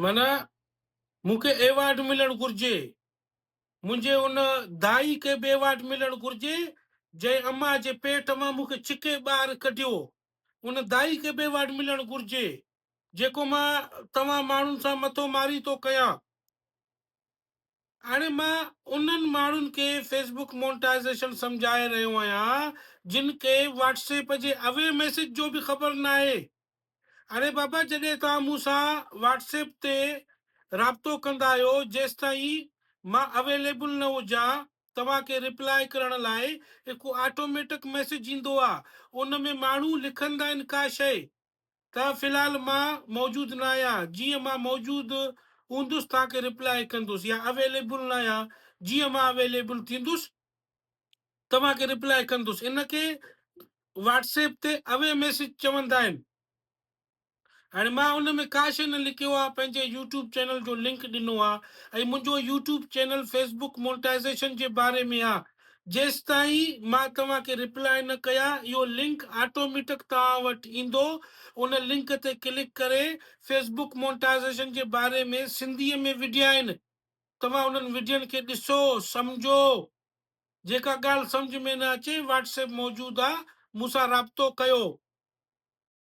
معنيٰ مون کي ايوارڊ ملڻ گهرجي. منهنجي ان دائي کي به ايوارڊ ملڻ گهرجي، جنهن امان جي پيٽ مان مون کي ڇڪي ٻاهر ڪڍيو. ان دائي کي به ايوارڊ ملڻ گهرجي، جيڪو مان توهان ماڻهن سان مٿو ماري ٿو ڪيان. هاڻي مان انهن ماڻهن کي فيسبڪ مونٽائيزيشن سمجهائي رهيو آهيان، جن کي واٽس ايپ جي اوي ميسيج جو به خبر ناهي. اڙي بابا جڏهن توهان مون سان واٽس ايپ تي رابطو ڪندا آهيو جيستائين مان اويليبل نه هجان توهان کي ريپلائي ڪرڻ لاء هڪ آٽوميٽڪ ميسيج ايندو آ ان ۾ ماڻهو لکندا آهن ڪا شئي ته في الحال مان موجود نه آهيان جيئن مان موجود هوندس توهان کي ريپلائي ڪندس يا اويليبل نه آهيان جيئن مان اويليبل ٿيندس توهان کي ريپلائي ڪندس ان کي واٽس ايپ تي اوي ميسيج چوندا آهن هاڻي مان ان ۾ ڪا شي نه لکيو آهي پنهنجي يوٽيوب چينل جو لنڪ ڏنو آهي ۽ منهنجو يوٽيوب چينل فيسبڪ مونٽائزيشن جي باري ۾ آهي جيستائين مان توهان کي ريپلائي نه ڪيا اهو لنڪ آٽوميٽڪ توهان وٽ ايندو ان لنڪ تي ڪلڪ ڪري فيسبڪ مونٽائزيشن جي باري ۾ سنڌي ۾ وڊيا آهن توهان انهن وڊين کي ڏسو سمجهو جيڪا ڳالهه سمجهه ۾ نه اچي واٽس ايپ موجود آ مون سان رابطو ڪيو.